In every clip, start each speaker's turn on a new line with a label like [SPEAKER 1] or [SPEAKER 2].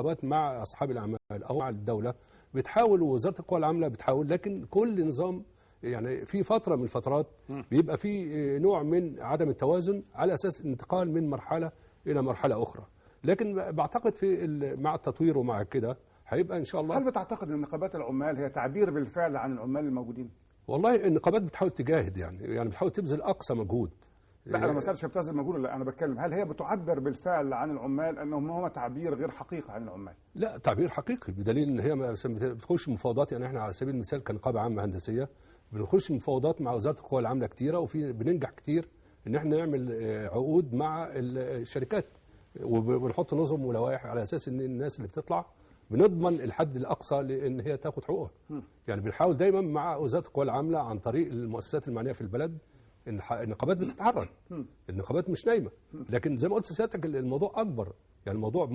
[SPEAKER 1] النقابات مع اصحاب الاعمال او مع الدولة بتحاول، ووزارة القوى العاملة بتحاول، لكن كل نظام يعني في فترة من الفترات بيبقى في نوع من عدم التوازن على اساس انتقال من مرحلة الى مرحلة اخرى. لكن بعتقد في مع التطوير ومع كده هيبقى ان شاء الله.
[SPEAKER 2] هل بتعتقد ان نقابات العمال هي تعبير بالفعل عن العمال الموجودين؟
[SPEAKER 1] والله النقابات بتحاول تجاهد، يعني بتحاول تبذل اقصى مجهود.
[SPEAKER 2] لا انا ما سالتش بتبذل مجهود، لا انا بتكلم هل هي بتعبر بالفعل عن العمال انهم هم تعبير غير حقيقي عن العمال؟
[SPEAKER 1] لا، تعبير حقيقي، بدليل ان هي مثلا بتخش مفاوضات. يعني احنا على سبيل المثال كنقابه عامة هندسية بنخش مفاوضات مع وزارة القوى العاملة كتيرة، وفي بننجح كتير ان احنا نعمل عقود مع الشركات، وبنحط نظم ولوائح على اساس ان الناس اللي بتطلع بنضمن الحد الاقصى لان هي تاخد حقوقها. يعني بنحاول دايما مع وزارة القوى العاملة عن طريق المؤسسات المعنية في البلد. النقابات بتتحرك، النقابات مش نايمة، لكن زي ما قلت سيادتك الموضوع اكبر. يعني الموضوع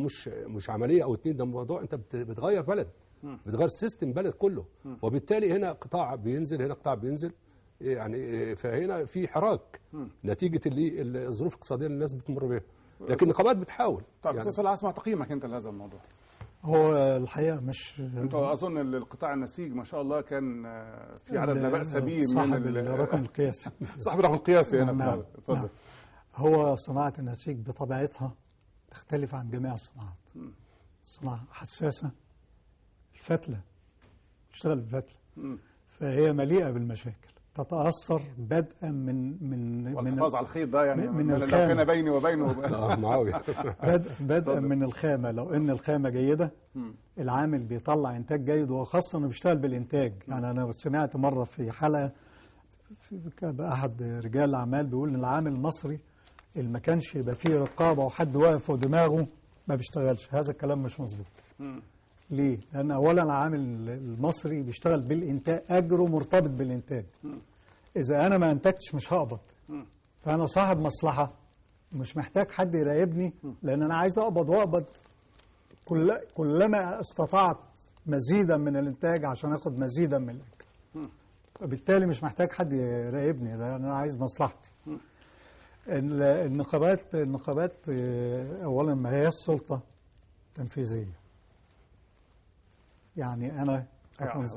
[SPEAKER 1] مش عملية او اتنين، ده موضوع انت بتغير بلد، بتغير system بلد كله، وبالتالي هنا قطاع بينزل، هنا قطاع بينزل، يعني فهنا في حراك نتيجة اللي الظروف الاقتصادية اللي الناس بتمر بيها، لكن النقابات بتحاول.
[SPEAKER 2] طيب استاذ صلاح، اسمع تقييمك انت لهذا الموضوع.
[SPEAKER 3] هو الحقيقة مش
[SPEAKER 2] انتوا اظن القطاع النسيج ما شاء الله كان في عدد لا باس به من
[SPEAKER 3] صاحب الرقم القياسي.
[SPEAKER 2] صاحب الرقم القياسي هنا.
[SPEAKER 3] نعم.
[SPEAKER 2] اتفضل.
[SPEAKER 3] نعم. هو صناعة النسيج بطبيعتها تختلف عن جميع الصناعات. صناعة حساسة، الفتله تشتغل بالفتله، فهي مليئة بالمشاكل، تتاثر بدءا من من
[SPEAKER 2] والحفاظ على الخيط ده، يعني
[SPEAKER 3] من
[SPEAKER 2] لو كان بيني وبينه
[SPEAKER 1] معاوية.
[SPEAKER 3] بدءا من الخامة، لو ان الخامة جيدة العامل بيطلع انتاج جيد، وخاصة انه بيشتغل بالانتاج. يعني انا سمعت مرة في حلقة احد رجال الاعمال بيقول ان العامل المصري اللي ما كانش يبقى فيه رقابه وحد واقف فوق دماغه ما بيشتغلش. هذا الكلام مش مظبوط. ليه؟ لأن أولا العامل المصري بيشتغل بالإنتاج، أجره مرتبط بالإنتاج. إذا أنا ما أنتجتش مش هقبض. فأنا صاحب مصلحة، مش محتاج حد يراقبني، لأن أنا عايز أقبض وأقبض كلما استطعت مزيدا من الإنتاج عشان أخد مزيدا من الأجر. فبالتالي مش محتاج حد يراقبني، لأن أنا عايز مصلحتي. النقابات أولا ما هي السلطة التنفيذية. يعني أنا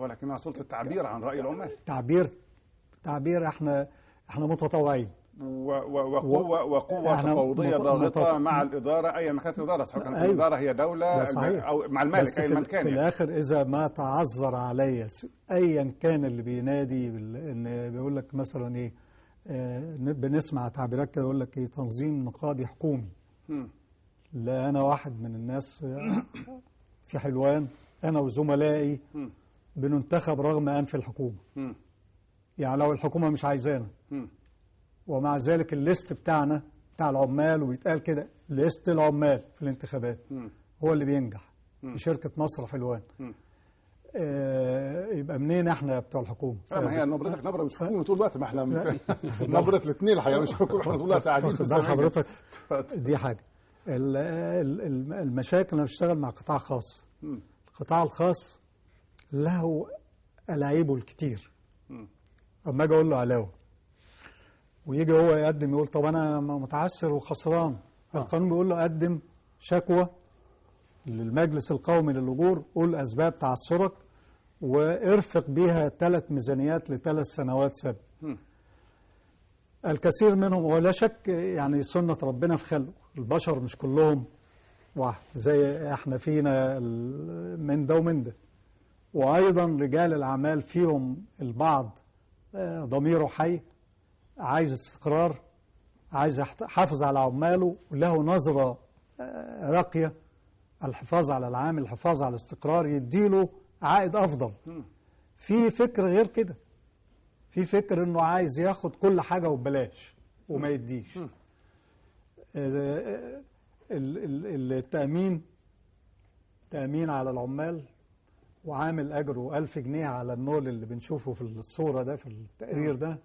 [SPEAKER 2] ولكنها سلطة التعبير عن رأي العمال.
[SPEAKER 3] تعبير احنا متطوعين
[SPEAKER 2] وقوة تفاوضية ضاغطة مع الإدارة أي ما كانت الإدارة، سواء كانت الإدارة هي دولة أو مع المالك أي من كان.
[SPEAKER 3] في الآخر إذا ما تعذر علي أيا كان اللي بينادي، إن بيقول لك مثلا إيه، بنسمع تعبيرات كده يقول لك إيه، تنظيم نقابي حكومي. لا، أنا واحد من الناس في حلوان، أنا وزملائي بننتخب رغم أنف الحكومة. يعني لو الحكومة مش عايزانا، ومع ذلك ال list بتاعنا بتاع العمال، وبيتقال كده list العمال في الانتخابات هو اللي بينجح في شركة مصر حلوان. يبقى منين احنا بتوع الحكومة؟
[SPEAKER 2] ما هي نبرتك نبرة مش حكومة طول الوقت، ما احنا نبرة الاثنين الحقيقة مش حكومة، احنا طول الوقت قاعدين.
[SPEAKER 3] ده حضرتك دي حاجة. المشاكل، انا بشتغل مع قطاع خاص. القطاع الخاص له ألاعيبه الكتير. أما أجي أقول له علاوة، ويجي هو يقدم يقول طب أنا متعسر وخسران. القانون بيقول له قدم شكوى للمجلس القومي للأجور، قول أسباب تعثرك وارفق بيها 3 ميزانيات ل3 سنوات سابقة. الكثير منهم، ولا شك يعني سنة ربنا في خلقه، البشر مش كلهم واحد، زي احنا فينا من ده ومن ده. وأيضا رجال الأعمال فيهم البعض ضميره حي، عايز استقرار، عايز يحافظ على عماله، وله نظرة راقية، الحفاظ على العامل، الحفاظ على الاستقرار، يديله عائد أفضل. في فكر غير كده، في فكر إنه عايز ياخد كل حاجة وببلاش وما يديش. التأمين، تأمين على العمال، وعامل أجره 1000 جنيه على النول اللي بنشوفه في الصورة ده في التقرير ده،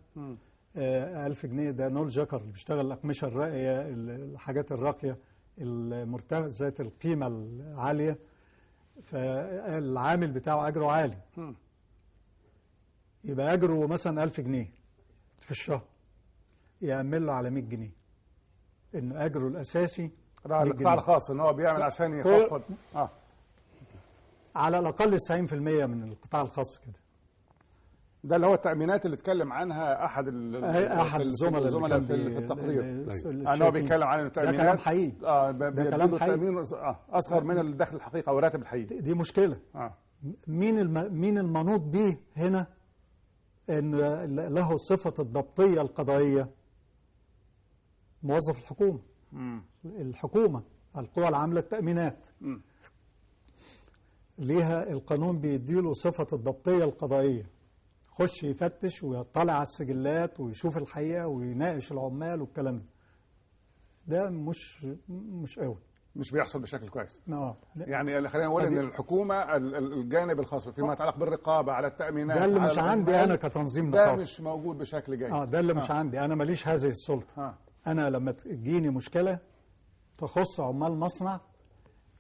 [SPEAKER 3] 1000 جنيه ده نول جاكر اللي بيشتغل الأقمشة الراقية، الحاجات الراقية المرتفعة ذات القيمة العالية، فالعامل بتاعه أجره عالي، يبقى أجره مثلا 1000 جنيه في الشهر، يأمن له على 100 جنيه إن أجره الأساسي.
[SPEAKER 2] ده القطاع الخاص إن هو بيعمل عشان يخفض.
[SPEAKER 3] على الاقل 90% من القطاع الخاص كده.
[SPEAKER 2] ده اللي هو التأمينات اللي اتكلم عنها احد الزملاء في التقرير. انا هو بيتكلم عن التأمينات.
[SPEAKER 3] ده كلام حقيقي.
[SPEAKER 2] ده كلام حقيقي. اصغر من الدخل الحقيقي او الراتب الحقيقي.
[SPEAKER 3] دي مشكلة. مين المنوط به هنا ان له صفة الضبطيه القضائية؟ موظف الحكومة. الحكومة، القوى العاملة، التأمينات. ليها القانون بيديله صفة الضبطيه القضائية، خش يفتش ويطلع على السجلات ويشوف الحقيقة ويناقش العمال والكلام ده. ده مش قوي،
[SPEAKER 2] مش بيحصل بشكل كويس. يعني خلينا نقول ان الحكومة الجانب الخاص فيما يتعلق بالرقابه على التامينات
[SPEAKER 3] ده اللي مش عندي انا كتنظيم نقابة،
[SPEAKER 2] ده مش موجود بشكل جيد.
[SPEAKER 3] ده اللي مش عندي انا، ماليش هذه السلطة. انا لما تجيني مشكلة تخص عمال مصنع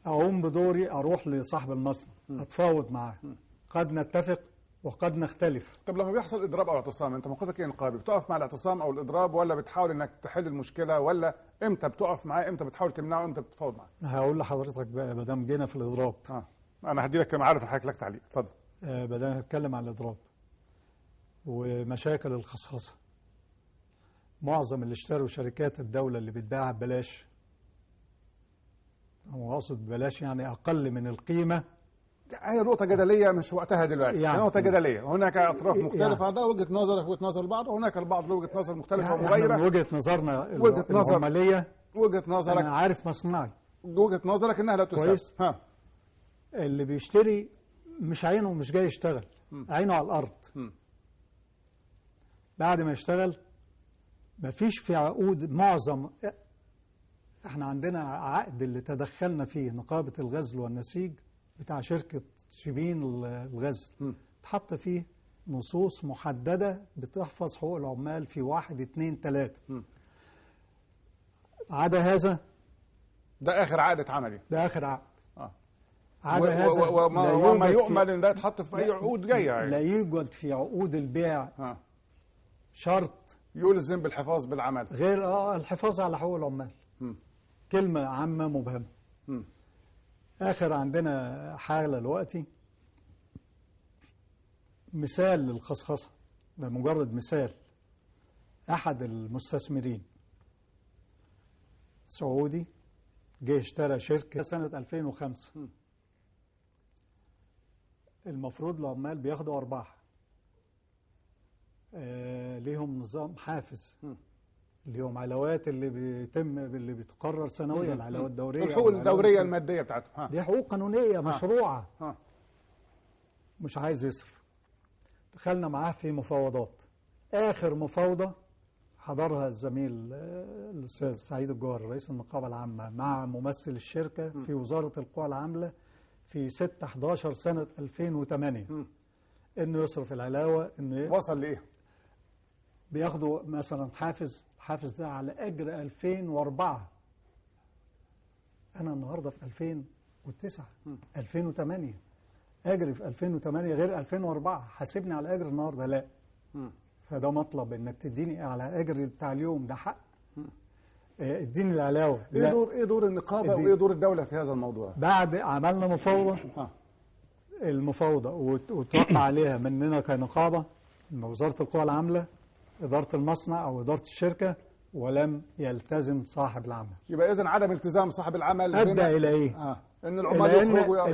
[SPEAKER 3] اقوم بدوري، اروح لصاحب المصنع اتفاوض معاه، قد نتفق وقد نختلف.
[SPEAKER 2] طب لما بيحصل اضراب او اعتصام، انت موقفك ايه نقابي؟ بتقف مع الاعتصام او الاضراب، ولا بتحاول انك تحل المشكلة، ولا امتى بتقف معاه، امتى بتحاول تمنعه، امتى بتتفاوض معاه؟
[SPEAKER 3] هقول لحضرتك بقى ما دام جينا في الاضراب.
[SPEAKER 2] انا هدي لك، عارف حضرتك لك تعليق، اتفضل.
[SPEAKER 3] ما دام هنتكلم عن الاضراب ومشاكل الخصخصه، معظم اللي اشتروا شركات الدولة اللي بتباعها ببلاش، هو اقصد ببلاش يعني اقل من القيمة.
[SPEAKER 2] هي نقطة جدلية مش وقتها دلوقتي، يعني نقطة جدلية، هناك أطراف مختلفة، ده وجهة نظرك وجهة نظر البعض، وهناك البعض له وجهة نظر مختلفة يعني ومغايرة.
[SPEAKER 3] من وجهة نظرنا العمالية،
[SPEAKER 2] وجهة نظرك،
[SPEAKER 3] أنا عارف مصنعي،
[SPEAKER 2] وجهة نظرك إنها لا تساوي.
[SPEAKER 3] كويس. اللي بيشتري مش عينه مش جاي يشتغل، عينه على الأرض. بعد ما يشتغل مفيش في عقود، معظم احنا عندنا عقد اللي تدخلنا فيه نقابة الغزل والنسيج بتاع شركة شبين الغزل، اتحط فيه نصوص محددة بتحفظ حقوق العمال في 1 2 3. عدا هذا،
[SPEAKER 2] ده آخر عقد اتعمل،
[SPEAKER 3] ده آخر عقد. عدا هذا
[SPEAKER 2] وما يؤمل إن ده يتحط في أي عقود جاية يعني.
[SPEAKER 3] لا يوجد في عقود البيع شرط
[SPEAKER 2] يلزم بالحفاظ بالعمل
[SPEAKER 3] غير الحفاظ على حقوق العمال. كلمة عامة مبهمة. آخر عندنا حالة دلوقتي، مثال للخصخصة، ده مجرد مثال. أحد المستثمرين سعودي جه اشترى شركة سنة 2005. المفروض العمال بياخدوا أرباح، ليهم نظام حافز، ليهم علاوات اللي بيتم اللي بتقرر سنويا، العلاوات الدورية،
[SPEAKER 2] الحقوق الدورية المادية بتاعتهم،
[SPEAKER 3] دي حقوق قانونية مشروعه. مش عايز يصرف. دخلنا معاه في مفاوضات، اخر مفاوضه حضرها الزميل الاستاذ سعيد الجوهر رئيس النقابة العامة مع ممثل الشركة في وزارة القوى العاملة في 6/11 سنة 2008، انه يصرف العلاوه. انه
[SPEAKER 2] وصل لايه؟
[SPEAKER 3] بياخدوا مثلا حافز، الحافز ده على أجر 2004. أنا النهاردة في 2009 2008، أجري في 2008 غير 2004، حاسبني على أجر النهاردة؟ لا. فده مطلب إنك تديني على أجر بتاع اليوم، ده حق. اديني العلاوة.
[SPEAKER 2] إيه دور النقابة وإيه دور الدولة في هذا الموضوع؟
[SPEAKER 3] بعد عملنا مفاوضة، المفاوضة وتوقع عليها مننا كنقابة من وزارة القوى العاملة، إدارة المصنع أو إدارة الشركة، ولم يلتزم صاحب العمل.
[SPEAKER 2] يبقى إذن عدم التزام صاحب العمل
[SPEAKER 3] أدى إلى إيه؟
[SPEAKER 2] إن العمال يخرجوا.